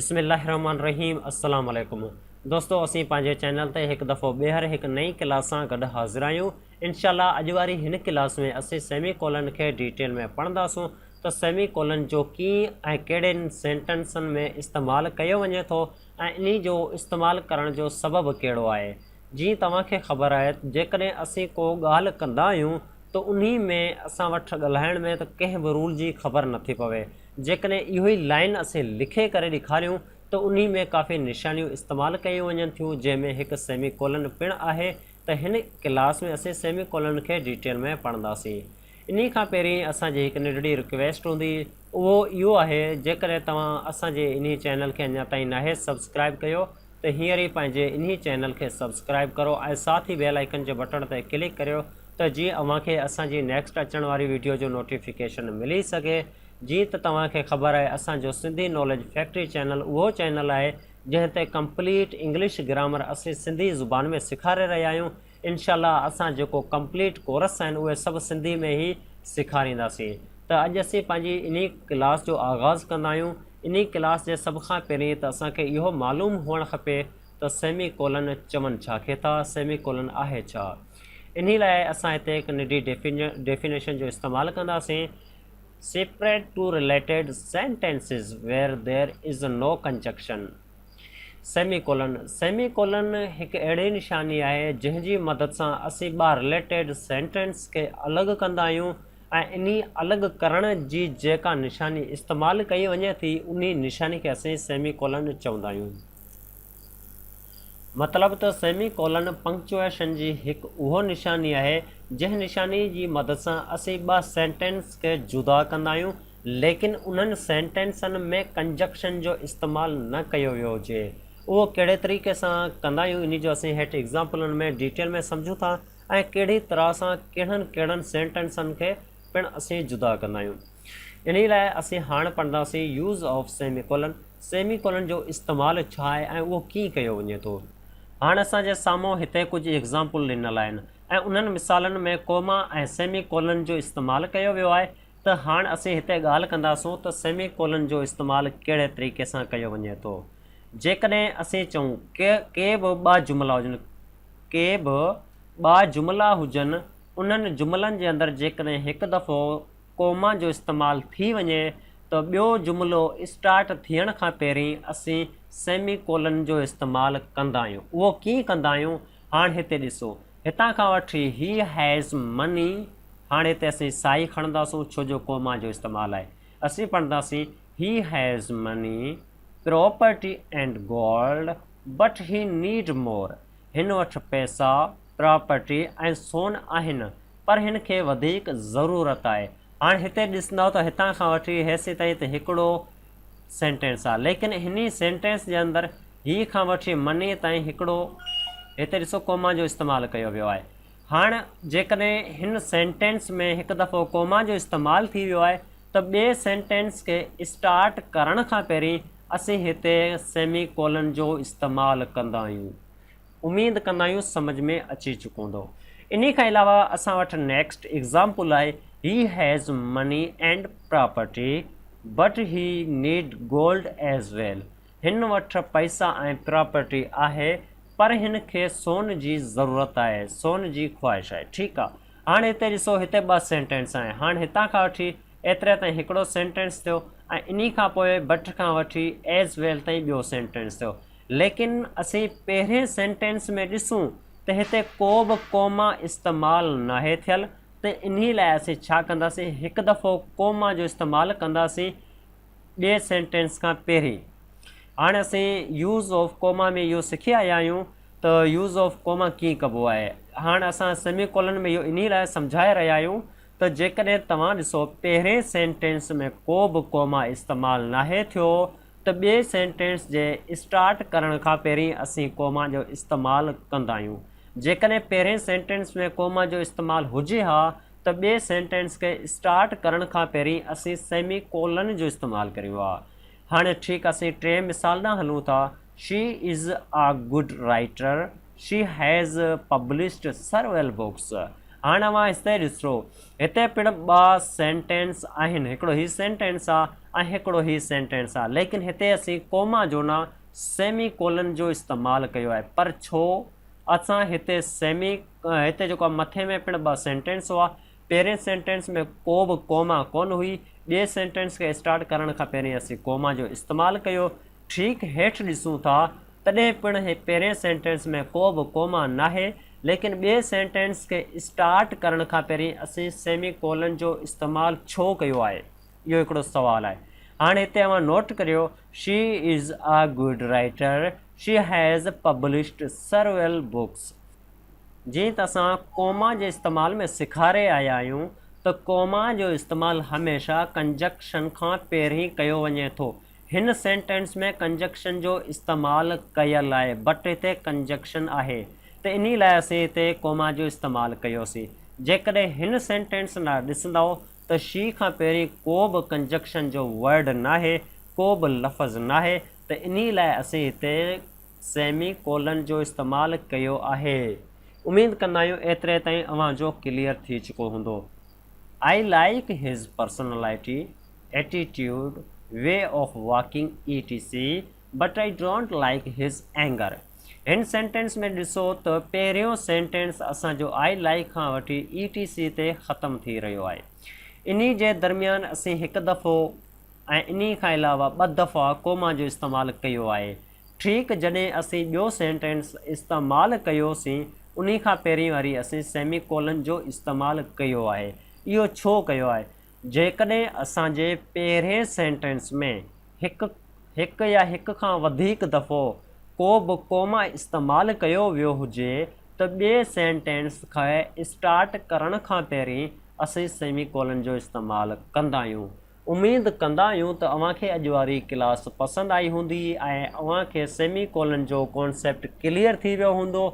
بسم الله الرحمن الرحيم السلام عليڪم دوستو اسين پنهنجي چينل تي هڪ دفعو ٻيهر هڪ نئين ڪلاس سان گڏ حاضر آهيون انشاء الله اڄ واري هن ڪلاس ۾ اسين سيمي ڪولن کي ڊيٽيل ۾ پڙهنداسون ته سيمي ڪولن جو ڪيئن ۽ ڪهڙين سينٽنسن ۾ استعمال ڪيو وڃي ٿو ۽ انهي جو استعمال ڪرڻ جو سبب ڪهڙو آهي جيئن توهان کي خبر آهي ته جيڪڏهن اسين ڪو ڳالهه ڪندا آهيون ته انهي ۾ اسان وٽ ڳالهائڻ ۾ ته ڪنهن به رول جي خبر نٿي پوي جيڪڏهن اهو ئي لائين اسين لکي ڪري ڏيکاريون ته انهي ۾ ڪافي نشانيون استعمال ڪيون وڃن ٿيون جنهن ۾ هڪ سيمي ڪولن پڻ آهي ته هن ڪلاس ۾ اسين سيمي ڪولن کي ڊيٽيل ۾ پڙهنداسين. انهي کان پهرين اسان جي هڪ ننڍڙي رڪويسٽ هوندي اهو اهو آهي جيڪڏهن توهان اسان جي انهي چينل کي اڃا تائين ناهي سبسڪرائيب ڪيو ته هينئر ئي پنهنجي انهي چينل کي سبسڪرائيب ڪرو ۽ ساٿ ئي بيل آئيڪن جي بٽڻ تي ڪلڪ ڪريو ته جيئن اوهان کي اسان جي نيڪسٽ اچڻ واري ويڊيو جو نوٽيفڪيشن ملي سگهي جيئن ته توهان کي خبر آهي اسان جو سنڌي ناليج فيڪٽري چينل اهو چينل آهي جنهن تي ڪمپليٽ انگلش گرامر اسين سنڌي زبان ۾ سيکاري رهيا آهيون انشاء الله اسان جيڪو ڪمپليٽ ڪورس آهن اهي سڀ سنڌي ۾ ئي سيکارينداسين ته اڄ اسين پنهنجي انهي ڪلاس جو آغاز ڪندا آهيون انهي ڪلاس جي سڀ کان پهرين ته اسان کي اهو معلوم هئڻ کپي ته سيمي ڪولن چون ڇا کي ٿا سيمي ڪولن آهي ڇا انهي لاء اسان هتي هڪ ننڍي ڊيفينيشن جو استعمال ڪنداسين، Separate two related sentences where there is no conjunction. Semicolon, semicolon هڪ اهڙي نشاني آهي جنهن جي مدد سان اسين ٻه رليٽيڊ سينٽينس کي الڳ ڪندا آهيون ۽ انهي الڳ ڪرڻ جي جيڪا نشاني استعمال ڪئي وڃي ٿي انهي نشاني کي اسين سيمي ڪولن چوندا آهيون. مطلب ته سيمي ڪولن پنڪچوئيشن جي هڪ اهو نشاني آهي جنهن نشاني جي مدد سان اسين ٻه سينٽينس کي جدا ڪندا آهيون ليڪن انهن سينٽينسن ۾ ڪنجڪشن جو استعمال نه ڪيو ويو هجي اهو ڪهڙي طريقي سان ڪندا آهيون انهي جو اسين هيٺ ايگزامپلن ۾ ڊيٽيل ۾ سمجهون ٿا ۽ ڪهڙي طرح سان ڪهڙن ڪهڙن سينٽينسن کي پڻ اسين جدا ڪندا آهيون. انهيء لاء اسين هاڻ پڙهنداسين Use of Semicolon، semicolon جو استعمال ڇا آهي ۽ اهو ڪيئن ڪيو وڃي ٿو. هاڻ اسان جي سامهون هتي ڪجهه ايگزامپل ڏنل آهن ۽ انهن مثالن ۾ ڪوما ۽ سيمي ڪولن جو استعمال ڪيو ويو آهي ته هاڻ اسين هتي ڳالهه ڪنداسون ته سيمي ڪولن جو استعمال ڪهڙي طريقي سان ڪيو وڃي ٿو. جيڪڏهن اسين چئون ڪي ڪي به ٻه جملا هجن ڪي به ٻه جملا هجن انهن جملن جي اندر جيڪڏهن هڪ دفعو ڪوما جو استعمال ٿي وڃي ته ٻيو جملو اسٽارٽ ٿيڻ کان پهرين اسين سيمي ڪولن جو استعمال ڪندا آهيون. اهو ڪيئن ڪندا آهيون؟ هاڻ هتي ڏسو. هتان کان وٺي هي هيز مني هاڻ هتي اسين سائي کڻنداسون ڇو جو ڪوما جو استعمال آهي. اسين پڙهنداسين he has money, property and gold but he need more هن وٽ پئسا، پراپرٽي ۽ سون آهن پر هن کي وڌيڪ ضرورت آهي. هاڻ هتي ڏسندؤ ته هتان کان وٺي هيسين تائين ته هڪڙو سينٽينس آهي ليڪن هني سينٽينس جي اندر هي کان وٺي مني تائين هڪڙو هتي ڏسو ڪوما جو استعمال ڪيو ويو آهي. هاڻ جيڪڏهن هن سينٽينس ۾ هڪ دفعو ڪوما جو استعمال ٿي ويو آهي ته ٻئي سينٽينس کي اسٽارٽ ڪرڻ کان پهرين اسين هتي سيمي ڪولن جو استعمال ڪندا آهيون. اميد ڪندا آهيون سمجهه ۾ اچي چڪو هوندو. انهي کان علاوه اسان وٽ نيڪسٽ ايگزامپل آهي he has money and property but he need gold as well هن وٽ پئسا ۽ پراپرٽي آهي پر هن کي سون جي ضرورت آهي سون جي خواهش آهي ٺيڪ آ هاڻ هتي ڏسو هتي ٻه سينٽينس آهن هاڻ هتان کان وٺي ايتري تائين هڪڙو سينٽينس ٿيو ۽ انهي کان پوء بٽ کان وٺي ايز ويل تائين ٻيو سينٽينس ٿيو ليڪن اسين پهرين سينٽينس ۾ ڏسون ته هتي ڪو به ڪوما استعمال ناهي ٿيل ته انهي لاء اسين ڇا ڪنداسين هڪ دفعو ڪوما جو استعمال ڪنداسين ٻئي سينٽينس کان پهرين هاڻي اسين يوز آف ڪوما ۾ اهو سکي آيا آهيون ته يوز آف ڪوما ڪيئن ڪبو آهي هاڻ اسان سيمي ڪولن ۾ اهو انهي لاء سمجهائي رهيا آهيون ته جيڪڏهن توهان ڏسو پهرين سينٽينس ۾ ڪو به ڪوما استعمال ناهي ٿيو ته ٻئي سينٽينس جي اسٽارٽ ڪرڻ کان پهرين اسين ڪوما جو استعمال ڪندا آهيون. جيڪڏهن پهرين سينٽينس ۾ ڪوما جو استعمال هجي ها ته ٻئي سينٽينس کي اسٽارٽ ڪرڻ کان پهرين اسين سيمي ڪولن جو استعمال ڪريون ها. هاڻي ٺيڪ اسين ٽئين مثال ڏانهن هلون ٿا، She is a good writer, she has published several books. هاڻ اوهان هتي ڏسو، هتي پڻ ٻه سينٽينس آهن، هڪڙو هي سينٽينس آ ۽ هڪڙو هي سينٽينس آهي ليڪن هتي اسين ڪوما جو نه سيمي ڪولن جو استعمال ڪيو آهي پر ڇو اسان هتي سيمي هتي جيڪو آهي مٿي ۾ پڻ ٻه سينٽينس هئا پهرين سينٽينس ۾ ڪو به ڪوما ڪونه هئي ٻئي سينٽينس کي اسٽارٽ ڪرڻ کان پهرين اسين ڪوما جو استعمال ڪيو ٺيڪ هيٺ ڏسون ٿا تڏهن پڻ هي پهرين سينٽينس ۾ ڪو به ڪوما ناهي ليڪن ٻئي سينٽينس کي اسٽارٽ ڪرڻ کان پهرين اسين سيمي ڪولن جو استعمال ڇو ڪيو آهي اهو هڪڙو سوال آهي هاڻي هتي اوهان نوٽ ڪريو she is a good writer she has published several books جيئن ته اسان ڪوما جي استعمال ۾ سيکاري آيا آهيون ته ڪوما جو استعمال هميشه ڪنجڪشن کان پهرين ڪيو وڃي ٿو. هن سينٽينس ۾ ڪنجڪشن جو استعمال ڪيل آهي بٽ هتي ڪنجڪشن آهي ته انهي لاء اسين هتي ڪوما جو استعمال ڪيوسين. جيڪڏهن هن سينٽينس ڏانهن ڏسندؤ ته شي کان پهرين ڪو به ڪنجڪشن جو ورڊ ناهي، ڪو به لفظ ناهي ته انهي لاء اسين هتي سيمي ڪولن جو استعمال ڪيو آهي. اميد ڪندا آهيون ايتري تائين اوهان جو ڪليئر ٿي چڪو هوندو. I like his personality, attitude, way of walking E T C but I don't like his anger. هن سينٽينس ۾ ڏسو ته پهريون سينٽينس اسان جو I like کان وٺي اي ٽي سي تي ختم ٿي رهيو آهي. انهي جي درميان اسين هڪ دفعو ۽ انهي کان علاوه ٻه دفعا ڪوما جو استعمال ڪيو آهي. ٺيڪ جڏهن اسين ٻيو سينٽينس استعمال ڪيوسين انهي کان پهرين وري اسين سيمي ڪولن جو استعمال ڪيو آهي. اهو ڇو ڪيو آهي؟ جيڪڏهن اسان جي پهرين سينٽينس ۾ هڪ هڪ يا هڪ کان وڌيڪ دفعو ڪو به ڪوما استعمال ڪيو ويو هجي ته ٻئي سينٽينس کي اسٽارٽ ڪرڻ کان پهرين اسين سيمي ڪولن جو استعمال ڪندا آهيون. اميد ڪندا آهيون ته اوهان کي اڄ واري ڪلاس پسند آئي هوندي ۽ اوهان کي سيمي ڪولن جو ڪانسيپٽ ڪليئر ٿي ويو هوندو.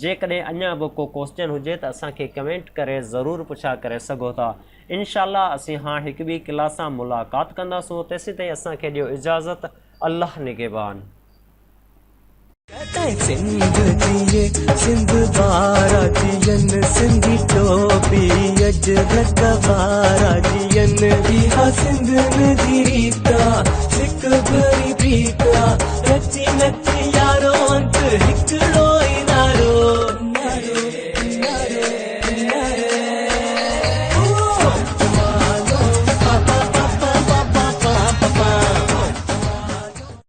جيڪڏهن اڃا به ڪو ڪوسچن هجي ته اسان کي ڪمينٽ ڪري ضرور پڇا ڪري سگهو ٿا. انشاء الله اسين هاڻ هڪ ٻي ڪلاس سان ملاقات ڪنداسون تيسين تائين اسان کي ڏيو اجازت الله نگهبان. ڪڏهن سنڌ جيئي سنڌ وارا جيئن سنڌي ٽوپي اجرڪ وارا جيئن اها سنڌ جي ريت آ سڪ ڀري پريت.